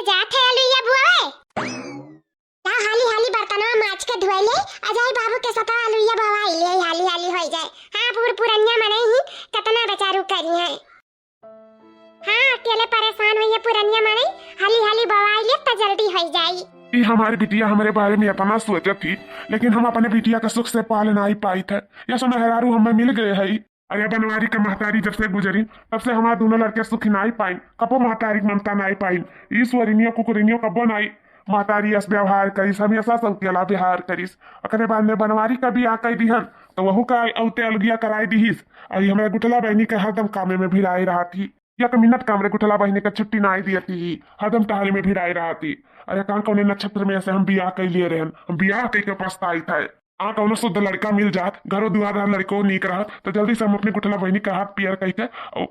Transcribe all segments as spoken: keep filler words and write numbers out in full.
जात है अलुइया बोआवे। ला हाली हाली बर्तनवा माज के धोए ले, अजय बाबू के सतवा अलुइया बोआई ले, हाली हाली होई जाए। हाँ, बूढ़ पुरनिया मनई ही कतना बेचारू करी है। हाँ, अकेले परेशान हुई है पुरनिया मनई, हाली हाली बोआई ले त जल्दी होई जाई। ई हमारी बिटिया हमरे बारे में इतना सोचत ही, लेकिन हम अपने बिटिया के सुख से पाल नाई पाइत है। ये सो मेहरारू हमें मिल गए है। अरे बनवारी के महतारी जब से गुजरी, तब से हमार दोनों लड़के सुखी नाई पाइन, कबो महतारी के ममता नाई पाइन। ई स्वरिनियो कुकुरिनियो कबो नाई महतारी अस व्यवहार करिस, हमेशा सौतेला व्यवहार करिस। ओकरे बाद में बनवारी का बियाह कई दिहन, तो वहू का औते अलगिया कराई दिहिस। अई हमरा गुठला बहिनी के हरदम कामे में भिड़ाई रहत ही, एक मिनट का हमरे गुठला बहिनी का छुट्टी नाई दियत ही, हरदम टहल में भिड़ाई रहत ही। अरे कान कौने नक्षत्र में से हम बियाह कई लिए रहन, हम बियाह कई के पछताइत है। आ कौनो शुद्ध लड़का मिल जात, घरो दुआर रहा, लड़को नीक रहत, तो जल्दी से हम अपने गुठला बहिनी का हाथ पियर कई के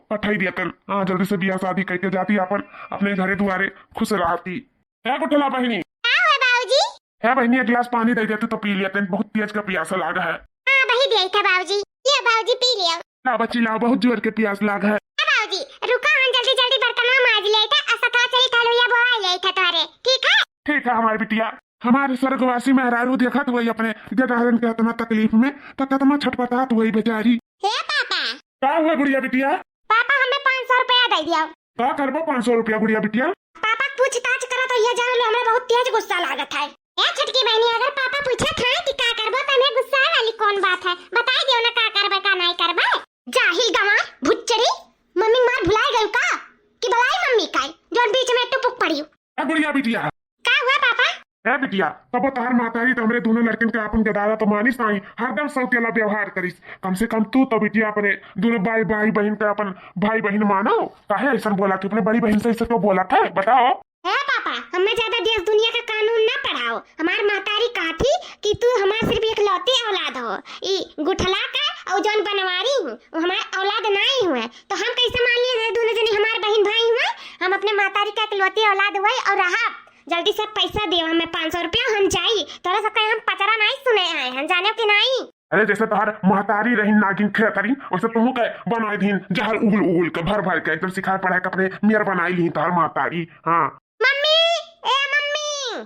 पठाई दियतन। हाँ, जल्दी से बियाह शादी कई के जाती अपन अपने घरे दुआरे खुश रहती। है गुठला बहिनी? का हुआ बाबूजी? है बहिनी, एक गिलास पानी दे देते तो पी लेते, बहुत तेज का प्यासा लाग है। हाँ, वही दिया था बाबूजी। ये बाबूजी पी लियो। ला बच्ची लाओ, बहुत जोर के प्यास लाग है। हाँ बाबूजी, रुको, हम जल्दी जल्दी बर्तनवा माज लेते, आ सतवा चली त अलुइया बोआई लेते तोहरे, ठीक है? ठीक है हमारी बिटिया। हमारे स्वर्गवासी मेहरारू देखत हुए अपने गेदहरन के इतना तकलीफ में, तो कितना छटपटात हुई बेचारी। हे पापा। का हुआ गुड़िया बिटिया? पापा, हमें पाँच सौ रुपया दे दियो। का करबो पाँच सौ रुपया गुड़िया बिटिया? पापा पूछताछ करत होइहे जान लो, हमें बहुत तेज गुस्सा लागत है। ए छोटकी बहिनी, अगर पापा पूछत हैं कि का करबो, त हमें गुस्सा वाली कौन बात है? बताई दियो ना का करबे, का नहीं करबे। जाहिल गंवार, भुच्चड़ी, मम्मी मार भुलाए गयू का? कि भलाई मम्मी का, जौन बीच में टुपुक पड़ियो। ए गुड़िया बिटिया। का हुआ पापा? ए बिटिया, कबो तोहर महतारी तो हमरे दोनों लड़कन के आपन गदारा तो मानिस नाई, हरदम सौतेला व्यवहार करिस। कम से कम तू तो बिटिया अपने दोनों भाई, भाई बहिन के अपन भाई बहिन मानो। काहे ऐसन बोला कि अपने बड़ी बहिन से ऐसे क्यों बोला था, बताओ? हे पापा, हमें ज्यादा देश दुनिया का कानून ना पढ़ाओ। हमार महतारी कहा थी कि तू हमार सिर्फ इकलौती औलाद हो, ई गुठला का और जौन बनवारी हूँ, वो हमार औलाद नाई हुए, तो हम कैसे मान लिए दोनों जने हमार बहिन भाई हुए? हम अपने महतारी का इकलौती औलाद हुए और रहा। जल्दी से पैसा दियो हमें पाँच सौ रुपया, हम जाई। तोरा सब कहीं हम पचरा नाई सुने आए, हम जाने कि नाई। अरे जैसे तोहर महतारी रही नागिन खेतरी, वैसे तुहू के बनाई दीन जहर उगुल उगुल के भर भर के एकदम सिखाए पढ़ाए के अपने मेर बनाई ली तोहर महतारी। हाँ। मम्मी, ए मम्मी।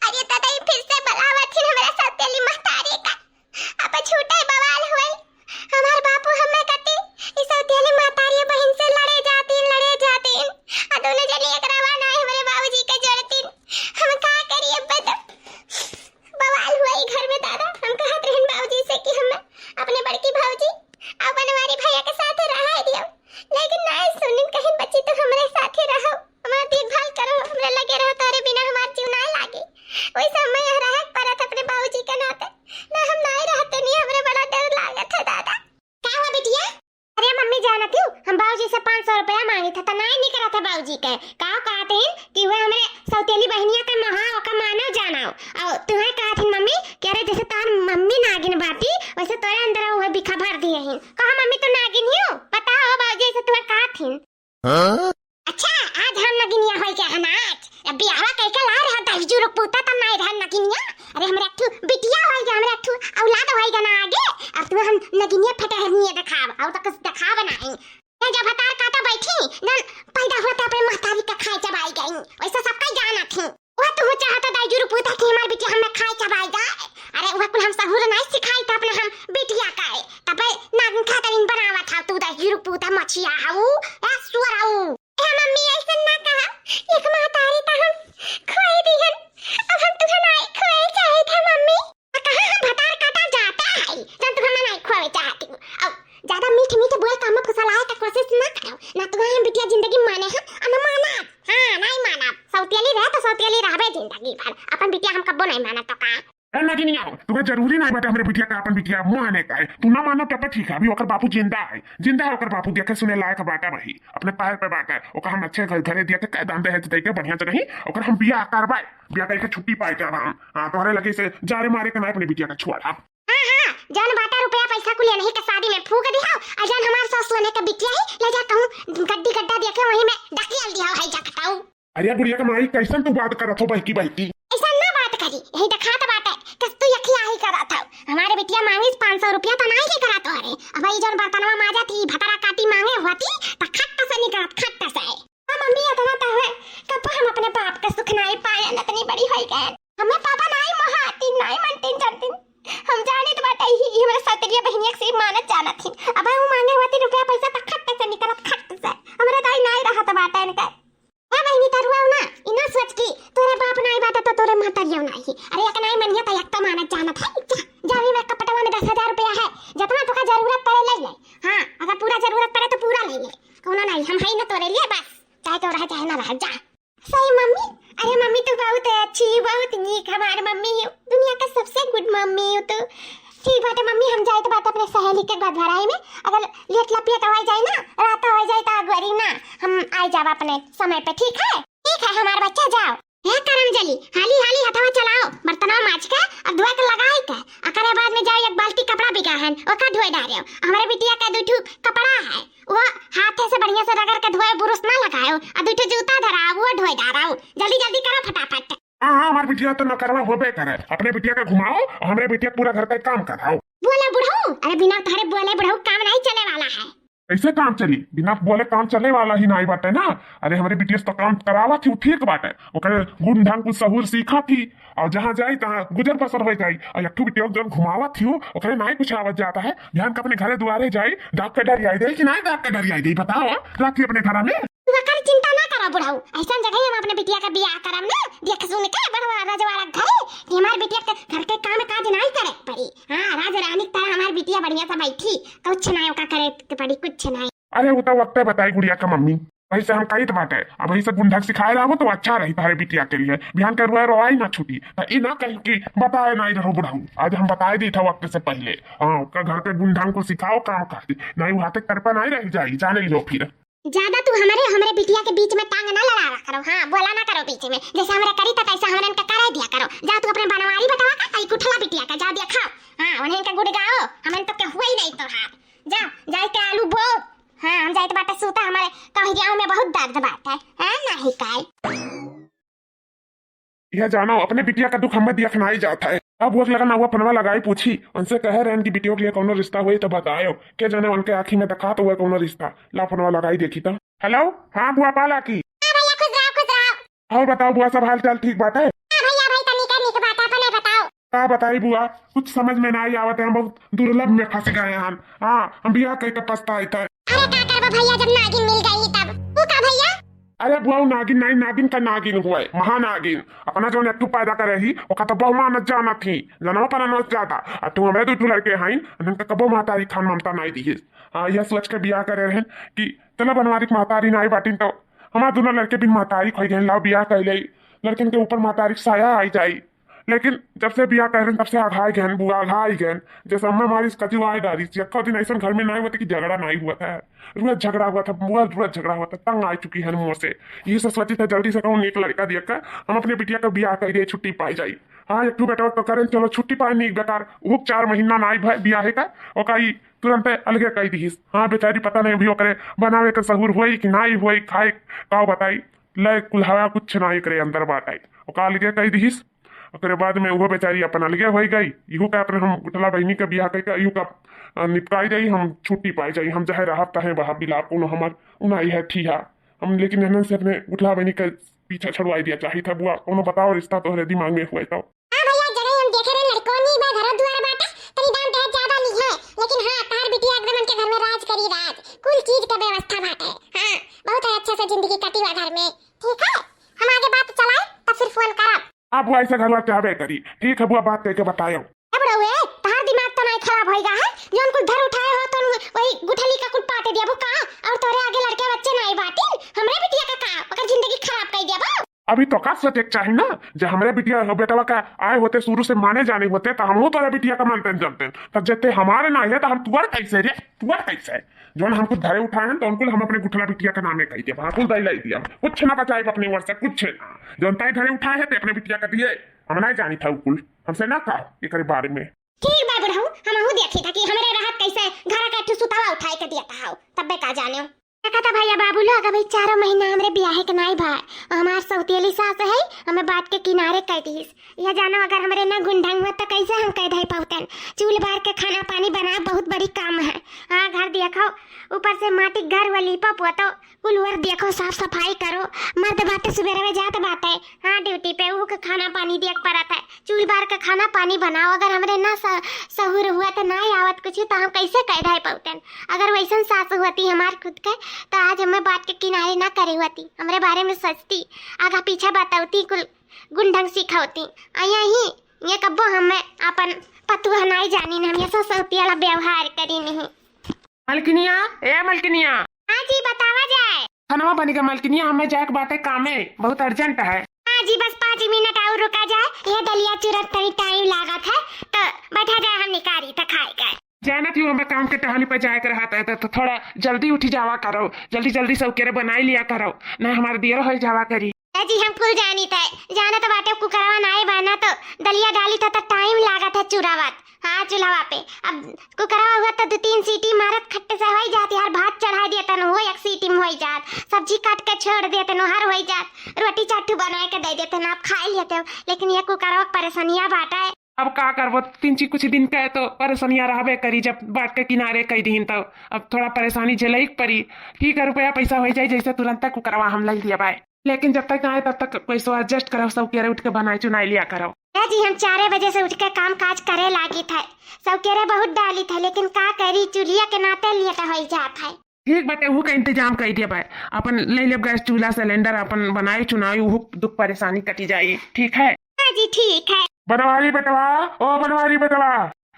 अरे दादा, ई फिर से बुलावत हिन हमरा सौतेली महतारी का। अब झूठे बवाल होई। हमार बापू हमें कती ई सौतेली महतारी बहिन से लड़े जातीन, लड़े जातीन। आ दोनों जने एक रवा नाई हमरे बाबूजी के जोड़तीन। हम का करी अब बता? बवाल हुआ ई घर में दादा। हम कहत रहन बाबूजी से कि हम अपने बड़की भौजी और बनवारी भैया के साथ रहा दियो, लेकिन नाई सुनिन, कहिन बच्ची तो हमरे साथे रहो, हमार देखभाल करो, हमरे लगे रहो, तोरे बिना हमार जीव नाई लागे। वैसे हम यहाँ रहे के परत अपने बाबूजी के नाते, ना हम नाई रहते नहीं, हमरे बड़ा डर लागत है दादा। का हुआ बिटिया? अरे मम्मी जानत हूँ, हम बाबूजी से पाँच सौ रुपया मांगे थे, तो नाई निकला था बाबूजी के। का कहते हैं कि वह हमरे सौतेली बहनिया के महा ओका मानव जानाओ। और तुम्हें कहत हिन मम्मी कि अरे जैसे तोहर मम्मी नागिन बाटी, वैसे तोरे अंदर वह बिखा भर दिए हिन। कहा मम्मी तू नागिन ही हो? बताओ बाबूजी ऐसे तुम्हें कहत हिन। हाँ? अच्छा, आज हम नगिनिया होई गया है ना आज। अब बियाहवा कह के ला रहा दहिजू रुक पूता तब ना इधर नगिनिया। अरे हमरे अठू बिटिया होई गया, हमरे अठू औलाद होई गया ना आगे। अब तू हम नगिनिया फटहरनिया देखाव, और तो कुछ देखाव नहीं। ये जब हतार काटा बैठी, नन पैदा होते अपने महतारी का खाए चबाई गई। वैसे सबका जाना थी। वह तू चाहता दाई जुरु पूता कि हमार बिटिया हमें खाए चबाई जाए। अरे वह कुल हम सहूर नहीं सिखाई था अपने हम बिटिया का है। तबे नागिन खातरिन बनावा था तू दाई जुरु पूता मछिया हाऊ, ए सुअर हाऊ। ए मम्मी ऐसन ना कहा, एक महतारी तो हम खोए दिहन, अब हम तुझे नहीं खोए चाहे था मम्मी। आ कहाँ हम भतार काटा जाता है, जब तू हमें नहीं खोए चाहती हूँ। अब ज्यादा मीठ मीठ बोल के हमें फुसलाए का कोशिश ना करो, ना तू हम बिटिया जिंदगी माने हम, आ ना माना। हाँ, नहीं माना। सौतियली रहे तो सौतियली रहबे जिंदगी भर। अपन बिटिया हम कब्बो नहीं माना तो का? ए नगिनिया, तुम्हें जरूरी नहीं बाटे हमरे बिटिया का अपन बिटिया माने का है। तू ना मानो तब ठीक है, अभी ओकर बापू जिंदा है, जिंदा है ओकर बापू, देखे सुने लायक बाटा वही, अपने पैर पे बाटा। ओका हम अच्छे घर घरे दिया के दान दहेज दे के बढ़िया जगह ही ओकर हम बियाह करवाए, बियाह करके छुट्टी पाए के हम। हाँ, तोहरे लगे से जारे मारे के ना अपने बिटिया का छोड़। हाँ, हाँ, जौन बाटा रुपया पैसा कुल नहीं के शादी में फूक दिहाओ, आ जौन हमार सास सोने के बिटिया है, ले जा कहूँ गड्डी गड्ढा दिया के वहीं में ढकेल दिहाओ, है जा कटाऊ। अरे गुड़िया के माई, कैसन तू बात करत हो बहकी बहकी? ऐसा ना बात करी, यही दिखात बाटे कि तू यखिया ही करत हो। हमारे बिटिया मांगिस पाँच सौ रुपया तो नहीं ही करत हो रे। अब ई जौन बर्तनवा माजा थी, भतरा काटी मांगे हुआ थी, तो खट्ट से निकलत, खट्ट से। हाँ मम्मी, इतना तो है, कब हम अपने नतनी बड़ी होई गए। हमें पापा नाई मोहातिन, नाई मनतिन जानतिन। हम जानित बाटे ही, ही हमरे सौतेलिया बहिनिया के सिर्फ मानत जानत ही। अब हम मांगे होती रुपया पैसा त खट से निकलत, खट से। हमरे दाई नाई रहत बाटे इनका। ए बहिनी, तरुआ ना, इना सोच की तोरे बाप नाई बाटे तो तोरे महतरिया नाई ही। अरे एक नाई मनिया त एक तो मानत जानत है। जा, जा भी मैं कपटवा में दस हजार रुपया है, जितना तोका जरूरत पड़े ले ले। हाँ, अगर पूरा जरूरत पड़े तो पूरा ले ले, कौनो नाई, हम है ना तोरे लिए बस, चाहे तो रहे चाहे ना रहे, जा। सही मम्मी। अरे मम्मी, तू बहुत अच्छी, बहुत नीक हमार मम्मी हो, दुनिया का सबसे गुड मम्मी हो तू। ठीक बाटे मम्मी, हम जाइत बाटे अपने सहेली के गोदभराई में, अगर लेट लपेट हो जाए ना, रात हो जाए तो अगुअरी ना, हम आ जाब अपने समय पे, ठीक है? ठीक है हमार बच्चा, जाओ। हे करम जली, हाली हाली हथवा चलाओ, बर्तनवा माज के और धोए के लगाई के, अकरे बाद में जाओ एक बाल्टी कपड़ा बिगा है, ओका धोए डारेओ। हमरे बिटिया का दू ठू कपड़ा है, वो हाथे से बढ़िया से रगड़ के धोए, बुरुस ना लगाओ, और दू ठो जूता धराओ, वो धोए डाराओ। जल्दी जल्दी करो फटाफट। हाँ हाँ, हमार बिटिया तो नकरवा होबे करे। अपने बिटिया का घुमाओ और हमरे बिटिया पूरा घर का काम कराओ। बोले बुढ़ऊ, अरे बिना तोहरे बोले बुढ़ऊ काम नहीं चले वाला है। कैसे काम चली? बिना बोले काम चले वाला ही नाई बाटे ना। अरे हमरे बिटिया से तो काम करावा थी, ठीक बाटे, ओकरे गुण ढंग कुछ सहूर सीखा थी, और जहाँ जाई तहाँ गुजर बसर हो जाई। और एक ठो बिटिया जौन घुमावा थी, ओकरे नाई कुछ आवत जाता है। बिहान का अपने घरे दुआरे जाई, दाग के डर आई दे कि नाई दाग के डर आई दे, बताओ, राखी अपने घरा में। तू एकर चिंता ना करो बुढ़ऊ, ऐसन जगह हम अपने बिटिया का बियाह करब ना, देख सुन के बढ़वा रजवाड़ा घरे, कि हमार बिटिया के घर के काम काज नाई करे के पड़ी। हाँ, राज रानी की तरह हमार बिटिया बढ़िया से बैठी, कुछ नाई ओका करे के पड़ी, कुछ नाई। अरे वो तो वक्ते बताई गुड़िया का मम्मी, वही से हम कहित बाटे, अब वही से गुंडक सिखाए रहो तो अच्छा रही तारे बिटिया के लिए, बिहान के रुआ रोआई ना छूटी। तो ई ना कही कि बताए नाई रहो बुढ़ऊ, आज हम बताए दी था वक्त से पहले। हाँ, ओकर घर के गुंडा को सिखाओ काम काज, नाई वो हाथे कर पे नाई रह जाई, जाने लियो फिर। ज्यादा तू हमरे, हमरे बिटिया के बीच में टांग ना लड़ावा करो। हाँ, बोला ना करो बीच में, जैसे हमरे करी त तैसे हमरे इनका करे दिया करो। जा तू अपने बनवारी बेटवा का, आई गुठला बिटिया का, जा दिया खाओ। हाँ, उन्हें इनका गुड़ गाओ, हमन तो के हुआ ही नहीं तोहार। जा, जाए के आलू बो। हाँ, हम जाए तो बाटे सूता, हमारे कमरियाओं में बहुत दर्द बाटे। हाँ, नहीं काय। यह जानो, अपने बिटिया का दुख हमें दिया नाई जात है। अब वो लगन हुआ फोनवा लगाई पूछी, उनसे कहे रहन कि बिटियों के लिए कौनो रिश्ता हुई तो बतायो। के जाने उनके आँखी में दिखा तो हुआ कौनो रिश्ता। ला फोनवा लगाई देखी तो। हेलो, हाँ बुआ पाला की। हाँ भैया, खुश रहो, खुश रहो। और बताओ बुआ, सब हाल चाल ठीक बात है? हाँ भैया, भाई तनी का निक बात है, अपने बताओ। का बताई बुआ, कुछ समझ में नाई आवत है, हम बहुत दुर्लभ में फंस गए हैं। हाँ, हम बियाह कई के पछताइत है। अरे का करबो भैया, जब नागिन मिल गई तब। तू का भैया? अरे बुआ, उ नागिन नाई, नागिन का नागिन हुए, महानागिन। अपना जौन एक ठू पैदा करे ही, ओका तो बहु मानत जानत ही, जनवा पर अनोस जाता। आ तू हमरे दू ठू लड़के हईन, उनका कबो महतारी खान ममता नाई दिहिस। हाँ, यह सोच के बियाह करे रहन कि चलो बनवारी के महतारी नाई बाटिन तो हमार दोनों लड़के बिन महतारी खोई गए, लाओ बियाह कर ले, लड़कन के ऊपर महतारी के साया आई जाई। लेकिन जब से बियाह करें तब से अघाई गहन बुआ, अघाई गहन। जैसे अम्मा मारी कचुआई डारी, यक्को दिन ऐसन घर में नाई होते कि झगड़ा नाई हुआ था। रोज झगड़ा हुआ था बुआ, रोज झगड़ा हुआ था, तंग आ चुकी है मुँह से। ये सब सोची था जल्दी से कहूँ एक लड़का दिया कर हम अपने बिटिया का बियाह कर दिए, छुट्टी पाई जाई। हाँ, एक ठू बेटवा तो करें, चलो छुट्टी पाए नहीं बेकार, वो चार महीना नाई भय बियाहे का, ओका ई तुरंत अलगे कह दिहिस। हाँ बेचारी, पता नहीं अभी ओकरे बनावे के सहूर होई कि नाई होई, खाए का बताई। ले कुल्हाड़ा कुछ ना एकरे अंदर बाटे। ओका अलगे कह दिहिस। ओकरे बाद में उहो बेचारी अपन अलगे होई गई। इहू का अपने हम गुठला बहिनी के बियाह कइके इहू का, अ, निपटाई जाई, हम छुट्टी पाई जाई, हम चाहे रहब तहे वहाँ बिलाप कोनो हमर उनाई है, ठीक है। हम लेकिन एहन से अपने गुठला बहिनी के पीछा छुड़वाई दिया चाहित है बुआ। कोनो बताओ रिश्ता तोहरे दिमाग में हुए तो। हाँ भैया, जगह हम देखे रहे लड़कोनी बा, घर दुआर बाटे, तनी दाम दहेज ज्यादा ली है, लेकिन हाँ, तार बिटिया एकदम उनके घर में राज करी राज, कुल चीज के व्यवस्था बाटे। हाँ, बहुत है, अच्छा से जिंदगी कटी बा घर में। ठीक है, हम आगे बात चलाए, तब फिर फोन करब। अब वो ऐसे घर में चाहबे करी। ठीक है बुआ, बात करके बतायो। ए बुढ़ऊ, ए, तहार दिमाग तो नहीं खराब होइगा है? जौन कुल धर उठाए हो, तो वही गुठली का कुल पाटे दिया वो का? और तोरे आगे लड़के बच्चे नहीं बाटिन, हमरे बिटिया का का? ओकर जिंदगी खराब कर दिया वो। अभी तो का सोचे के चाही ना, जे हमरे बिटिया, बेटवा का आए होते, शुरू से माने जाने होते, तो हमहू तोरे बिटिया का मानते जानते। तो जते हमारे ना है, तो हम तुअर कैसे रे? तुअर कैसे? जौन हम कुछ धरे उठाए हैं, तो उनको हम अपने गुठला बिटिया के नामे कही दिया, हाँ, कुल दई लाई दिया, कुछ ना बचाए अपने ओर से, कुछ ना। जौन तय धरे उठाए है, ते अपने बिटिया का दिए, हम नहीं जानी था कुल, हमसे ना कहो एकरे बारे में। ठीक बा बुढ़ऊ, हमहू देखी था कि हमरे रहत कैसे घर का एक ठो सुतावा उठाए के दिया था, तब्बे का जाने। देखा था भैया बाबू लोग, अभी चारों महीना हमरे बियाहे के नाई भाई, हमार सौतेली सास है, हमें बात के किनारे कर दीस। यह जानो, अगर हमरे ना गुंढंग हुआ तो कैसे हम कह धई पौतन? चूल बार के खाना पानी बनाए बहुत बड़ी काम है। हाँ, घर देखो, ऊपर से माटी घर वाली पा पोतो, कुल ओर देखो, साफ सफाई करो। मर्द बाटे सुबेरे में जात बाटे, हाँ, ड्यूटी पे, उहू के खाना पानी देख परत है। चूल बार के खाना पानी बनाओ। अगर हमरे ना स-, सहूर हुआ तो ना आवत कुछ, तो हम कैसे कह धई पौतन? अगर वैसन सास होती हमार खुद के, तो आज हमें बात के किनारे ना करे होती, हमरे बारे में सोचती, आगा पीछा बतौती, कुल गुण ढंग सिखौती। आ यही ये कब्बो हमें अपन पतुआ नाई जानी न, हम ये ससौती वाला व्यवहार करी नहीं। मलकिनिया, ए मलकिनिया। हाँ जी, बतावा जाए। खानवा बनी के मलकिनिया, हमें जाए के बाटे कामे, बहुत urgent है। हाँ जी, बस पाँच मिनट और रुका जाए, ये दलिया चूरत तनी टाइम लागत है, तो बैठा जाए, हम निकारी तो खाए गए। जानत ही हमें काम के टहली पर जाए के रहत है, तो, तो थोड़ा जल्दी उठी जावा करो, जल्दी जल्दी सौकेरे बनाई लिया करो, नहीं हमारे देर हो जावा करी। ए जी, हम कुल जानी थे, जानत बाटे कुकरवा नाई बना तो दलिया डाली था, तो टाइम लागत है चूरावत। हाँ, चूल्हा पे। अब कुकरवा हुआ तो दो तीन सीटी मारत खट्टे से होई जात, यार भात चढ़ाई देतन, वो एक सीटी में होई जात, सब्जी काट के छोड़ देतन, हर होई जात, रोटी चार ठो बनाए के दे देतन, आप खाए लेते हो, लेकिन ये कुकरवा के परेशानिया बाटे। अब का करबो, तीन चीज कुछ दिन के तो परेशानिया रहबे करी, जब बात के किनारे कह दीन तब अब थोड़ा परेशानी झेलई के परी। ठीक है, रुपया पैसा हो जाए जैसे तुरंत कुकरवा हम ले लिया बाय। लेकिन जब तक आए तब तक कैसो adjust करो, सौकेरे उठ के बनाए चुनाई लिया करो। ए जी, हम चारे बजे से उठ के काम काज करे लागी थे, सौकेरे बहुत डाली थे, लेकिन का करी, चूल्हिया के नाते लेट होई जात है। ठीक बाटे, उहू का इंतजाम कर दिया बाय, अपन ले लेब गैस चूल्हा सिलेंडर, अपन बनाए चुनाई, उहू दुख परेशानी कटी जाई। ठीक है। हाँ जी, ठीक है। बनवारी बेटवा, ओ बनवारी बेटवा।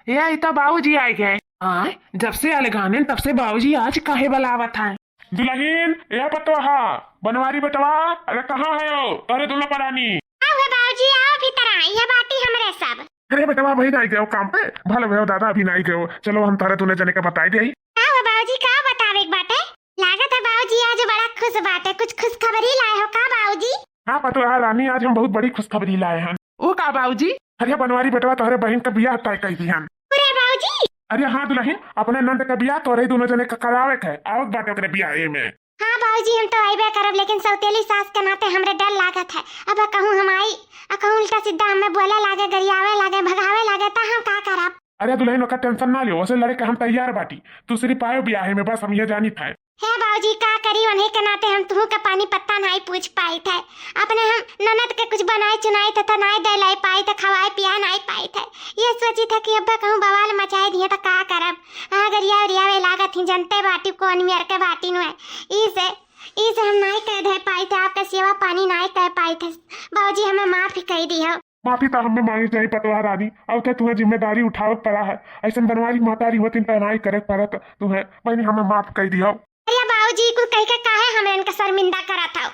ए, ई तो बाबूजी आ गए। हाँ, जब से अलगाने तब से बाबूजी आज काहे बुलावत है? दुलहिन, ए पतोहा, बनवारी बेटवा, अरे कहाँ है हो? अरे दुल्ला परानी। आओ हे बाबूजी, आओ भीतर आई, ये बाटी हमरे सब। अरे बेटवा, वही नहीं गयो काम पे, भले भयो दादा अभी नहीं गयो। चलो हम तारे दुने जने के बताई दे। का हो बाबूजी, का बतावे के बाटे? लागत है बाबूजी आज बड़ा खुश बाटे, कुछ खुशखबरी लाए हो का बाबूजी? हाँ पतोहा रानी, आज हम बहुत बड़ी खुशखबरी लाए हैं। ओ का बाबूजी? अरे बनवारी बेटवा, तोहरे बहिन का बियाह तय कर दी हम। अरे बाबूजी! अरे हाँ दुलहिन, अपने नंद का बियाह तोहरे दुनो जने का करावे के है, आवक बाटे ओकरे बियाहे में। हाँ बाबूजी, हम तो अइबे करब, लेकिन सौतेली सास के नाते हमरे डर लागत है। अब कहूँ हम आई, आ कहूँ उल्टा सीधा हमें बोले लागे, गरियावे लागे, भगावे लागे, त हम का करब? अरे दुलहिन, ओकर tension ना लियो, ओसे लड़े के हम तैयार बाटी। तू सिर्फ आयो बियाहे में, बस हम ये जानी था। हे बाबूजी, का करी, उन्हीं के नाते हम तुहू के पानी पत्ता नाई पूछ पाई थे। अपने हम ननद के कुछ बनाए चुनाई थे, तो नाई दे लाई पाई थे, खवाए पिया नाई पाई थे। ये सोची थे कि अब्बा कहूँ बवाल मचाए दिए तो का करब। हाँ, गरिया उरियावे लागत ही, जनते बाटी कौन मेर के बाटी नु है। ई से, ई से हम नाई कह दे पाई थे, आपके सेवा पानी नाई कह पाई थे। बाबूजी, हमें माफ ही कह दी हो। माफी तो हमें मांगे चाहिए पतोहा रानी, अब तो तुम्हें जिम्मेदारी उठावे के पड़ा है। ऐसन बनवारी महतारी होती तो नाई करे के पड़त तुम्हें। बहनी, हमें माफ कर दियो। अरे बाबूजी, कुल कह के काहे हमें इनका शर्मिंदा करत हो?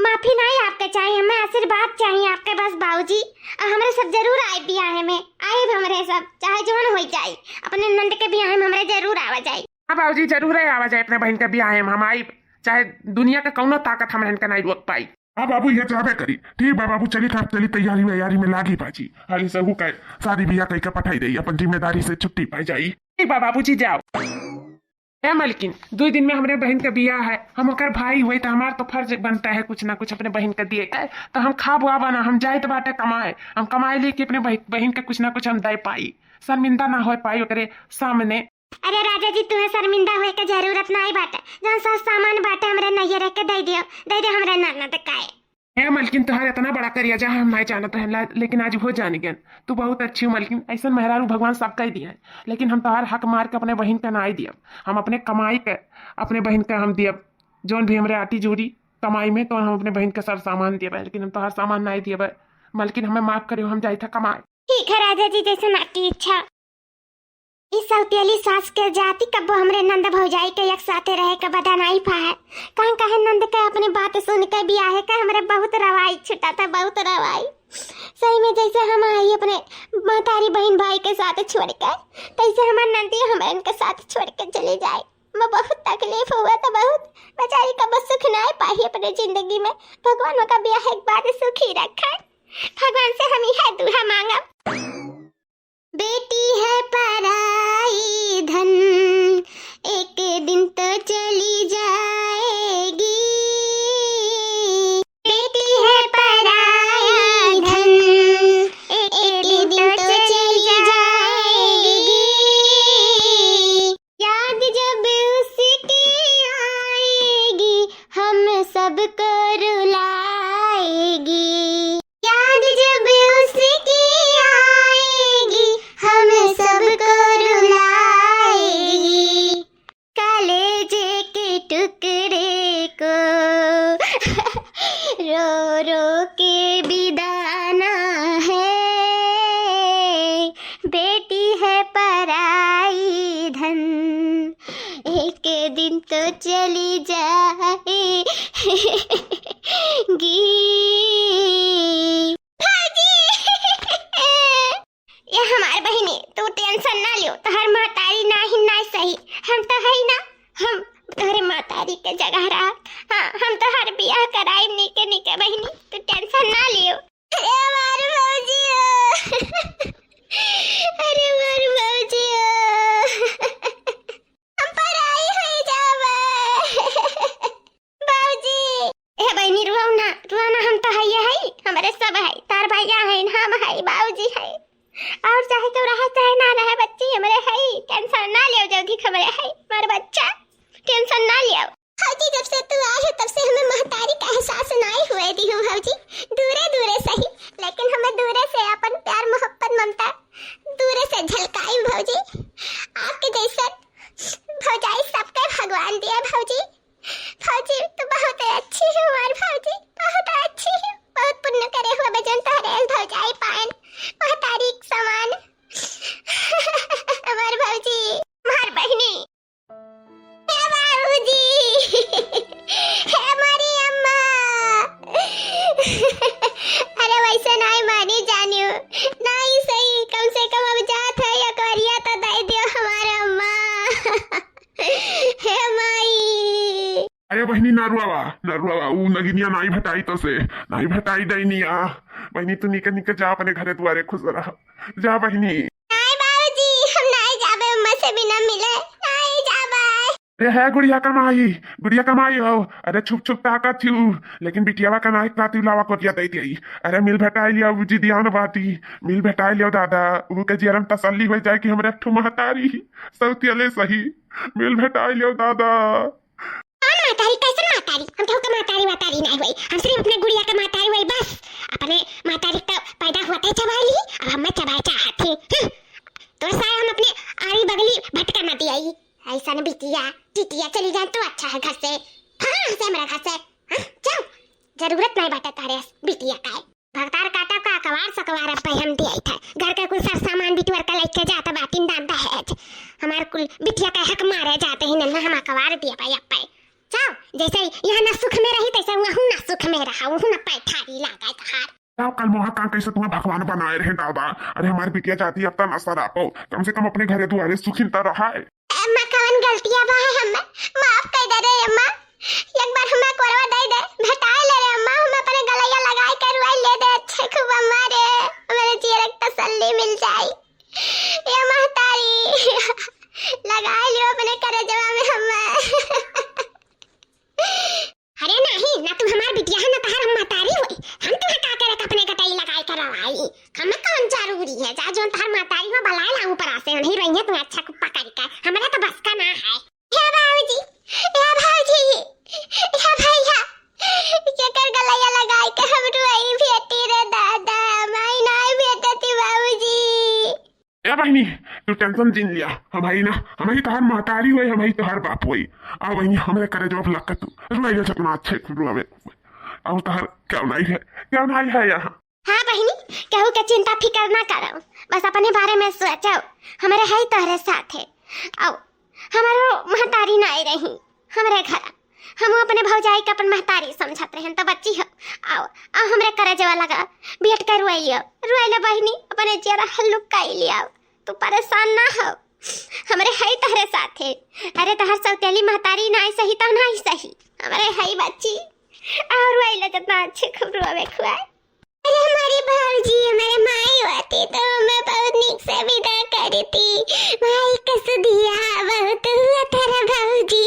माफी नहीं आपके चाहिए, हमें आशीर्वाद चाहिए आपके बस बाबूजी। आ हमरे सब जरूर आए बियाहे में, आए हमरे सब, चाहे जौन हो जाए, अपने नंद के बियाहे में हमरे जरूर आवा जाए। हाँ बाबूजी, जरूर है आवा जाए अपने बहन के बियाहे में, हम आई, चाहे दुनिया का कौनो ताकत हमरे इनका नहीं रोक पाई। हाँ बाबू, ये जाबे करी। ठीक बा बाबू, चली था, चली तैयारी वैयारी में लागी बाजी। हाली सहू का शादी बियाह कई के पठाई दे, अपन जिम्मेदारी से छुट्टी पाई जाई। ठीक बा बाबूजी, जाओ। ए मलकिन, दो दिन में हमरे बहन का बियाह है, हम ओकर भाई हुए तो हमार तो फर्ज बनता है कुछ ना कुछ अपने बहन का दिए के। तो हम खाब वाब ना, हम जाए तो बाटे कमाए, हम कमाए लेके अपने बह-, बहन का कुछ ना कुछ हम दे पाई, शर्मिंदा ना हो पाई ओकरे सामने। अरे राजा जी, तुम्हें शर्मिंदा होए के जरूरत नाई बाटे, जौन सर सामान बाटे हमरे नैहरे के दे दियो, दे दे हमरे ननद का। हे मलकिन, तोहार इतना बड़ा करिया जा हम नाई जानत रहन ला, लेकिन आज वो जान गए। तू बहुत अच्छी हो मलकिन, ऐसन मेहरारू भगवान सबका ही दिया है, लेकिन हम तोहार हक मार के अपने बहिन का नाई दियब। हम अपने कमाई के अपने बहिन का हम दियब, जौन भी हमरे आटी जूरी कमाई में, तो हम अपने बहिन का सब सामान दियब, लेकिन हम तोहार सामान नाई दियब। मलकिन, हमें माफ करियो, हम जाई था कमाए। ठीक है राजा जी, जैसन आपकी इच्छा। ई सौतेली सास के जाति कब्बो हमरे नंद भौजाई के एक साथे रहे के बदा नाई पाए। कहाँ कहे नंद के अपने बात सुन के बियाहे के हमरे बहुत रवाई छुटा था, बहुत रवाई। सही में जैसे हम आई अपने महतारी बहिन भाई के साथ छोड़ के, तैसे हमार नंदी हमरे इनके साथ छोड़ के चली जाए। मैं बहुत तकलीफ हुआ था, बहुत। बेचारी कब्बो सुख नाई पाई अपने जिंदगी में। भगवान ओका बियाह के बाद सुखी रखे। भगवान से हम यह दुआ मांगब। बेटी है पराई धन, एक दिन तो चली जाए। रो रो के बिदाना है, बेटी है पराई धन, एक दिन तो चली जाएगी। भौजी! ये हमार बहिनी, तू tension ना लियो, तोहर महतारी नाही, नाही सही, हम तो हई ना, हम तोहरे महतारी के जगह रहा। हाँ, हम तोहर बियाह कराई नीके नीके बहिनी, तू tension ना लियो। अरे हमार भौजी हो, अरे हमार भौजी हो, हम पराई होई जाबे। बाबूजी। ए बहिनी, रुआऊ ना, रुआऊ ना, हम तो हइये हई, हमरे सब हई, तार भैया हई, हम हई, बाबूजी हई। और चाहे केहू रहे, चाहे ना रहे, बच्ची हमरे हई, tension ना लियो, जल्दी खबरे हई, हमार बच्चा, tension ना लियो। भौजी, जब से तू आई हो, तब से हमें महतारी का एहसास नाई हुए दी हो भौजी, दूरे दूरे सही, लेकिन हमें दूरे से अपन प्यार, मोहब्बत, ममता दूरे से झलकाई भौजी। आपके जैसन भौजाई सबके भगवान दिया भौजी। भौजी, तू बहुत अच्छी हो हमार भौजी, बहुत अच्छी हो। बहुत पुण्य करे हुआ बजन तोहरे भौजाई पाएन, महतारी के समान। हमार भौजी, हमार बहिनी। हे बाबूजी, हे हमारी अम्मा। अरे वैसे नाई मानी जानियो, नाई सही, कम से कम अब जात है, एक बारिया तो दे दियो हमार अम्मा। हे माई। अरे बहिनी, ना रुआवा, ना रुआवा, ऊ नगिनिया नाई भेटाई तो से, नाई भेटाई डैनिया। बहिनी, तू निके निके जा अपने घरे दुआरे, खुश रह। जा बहिनी। नाई बाबूजी, हम नाई जाबे अम्मा से बिना मिले, नाई जाबे। अरे है गुड़िया कमाई, गुड़िया कमाई हो। अरे छुप छुप ताकत थी ऊ, लेकिन बिटियावा का नाई काती लावा कोटिया दे दिया। अरे मिल भेटाई लिया, ऊ जिदियान बाटी, मिल भेटाई लिया दादा, ऊ के जियरम तसल्ली हो जाए कि हमरे एक ठो महतारी सौतियले सही। मिल भेटाई लियो दादा। कौन महतारी, कैसन महतारी? हम केहू के महतारी वहतारी नाई होई, हम सिर्फ अपने गुड़िया के महतारी होई बस। अपने महतारी का पैदा हुआ थे चबाई ली, अब हमें चबाए चाहत थी। हम्म। तोर सारे हम अपने आरी बगली भटका न दियाई। ऐसन बिटिया, टिटिया चली जाए तो अच्छा है घर से। हाँ, से हमारा घर से। हाँ, जाओ। जरूरत नहीं बाटे तारे बिटिया का है। भगतार काटा का अकवार सकवार अब हम दियाई था। घर के कुल सर सामान बिटुअर का लेके जात बाटिन दान दहेज। हमार कुल बिटिया का हक मारे जाते हैं, नन्ना हम अकवार दिया भाई अब पे। जाओ, जैसे यहाँ ना सुख में रही, तैसे वहू ना सुख में रहा, वहू ना पैठारी लागा तहार। जाओ, कल मोहा का कैसे तुम्हें भगवान बनाए रहे दादा। अरे हमार बिटिया जाती अब तना सरापो, कम से कम अपने घरे दुआरे सुखिन त रहा है। अम्मा, कवन गलतिया बा है हम्मे? माफ कर दे रे अम्मा। एक बार हम्मे कोरवा दे दे, भेटाए ले रे अम्मा, हम्मे अपने गलैया लगाए के रुआई ले दे, अच्छे खूब अम्मा रे, हमारे जियरा के तसल्ली मिल जाई। ए महतारी, लगाए लियो अपने करेजवा में हम्मे। अरे नाही, ना तू हमार बिटिया है, ना तहार हम महतारी होई। हम तुहे का करे के अपने गटई लगाए के रवाई? हमें कौन जरूरी है? जा जोन तहार महतारी हो, बलाए ला ऊपर से, उन्हीं रही है तुम्हें अच्छा कुप्पा करी का। हमारा तो बस का ना है। हे बाबूजी, हे भौजी, हे भैया, केकर गलैया लगाए के हम रुआई भेटी रे दादा, माई नाई भेटती बाबूजी। ए बहिनी, तू tension जिन लिया, हम हई ना, हम ही तोहार महतारी होई, हम ही तोहार बाप होई। आ बहिनी, हमरे करे जवाब लग के तू रुआई ले, जितना अच्छे खूब रुआवे। अब तोहार क्यों नाई है, क्यों नाई है यहाँ? हाँ बहिनी, केहू के चिंता फिकर ना करो, बस अपने बारे में सोचो, हमरे हई तोहरे साथ है। आओ, हमारो महतारी नाई रही हमरे घर, हम अपने भौजाई के अपन महतारी समझत रहन, त बच्ची हो। आओ, आओ हमरे करे जवा लगा, बैठ के रुआइयो, रुआइले बहिनी, अपने जियरा हल्लुक काई लियाओ, तू परेशान ना हो, हमरे हई तहरे साथे। अरे तहर सौतेली महतारी नाई सही त नाई सही, हमरे हई बच्ची, आओ रुआइले जितना अच्छे खूब रुआवे खुआए। अरे हमारी भौजी, हमारे माई होती तो हमें बहुत नीक से विदा करती। माई के सुधिया बहुत हुआ थारा भौजी।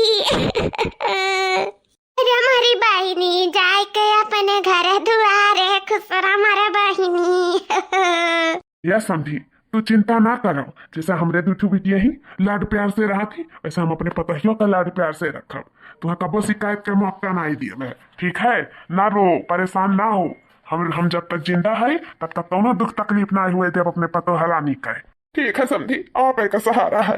अरे हमारी बहिनी, जाए के अपने घर दुआरे खुश रह हमारे बहिनी। या समधी, तू चिंता ना करो, जैसे हमरे दू ठो बिटिया ही लाड प्यार से रहत ही, वैसे हम अपने पतोहियों का लाड प्यार से रखब। तुहाँ कबो शिकायत के मौका नाई दिए, ठीक है? ना रो, परेशान ना हो। हम, हम जब तक जिंदा है, तब तक कौनो दुख तकलीफ ना हुए देब अपने पतोह रानी के। ठीक है समधी, आप एक सहारा है।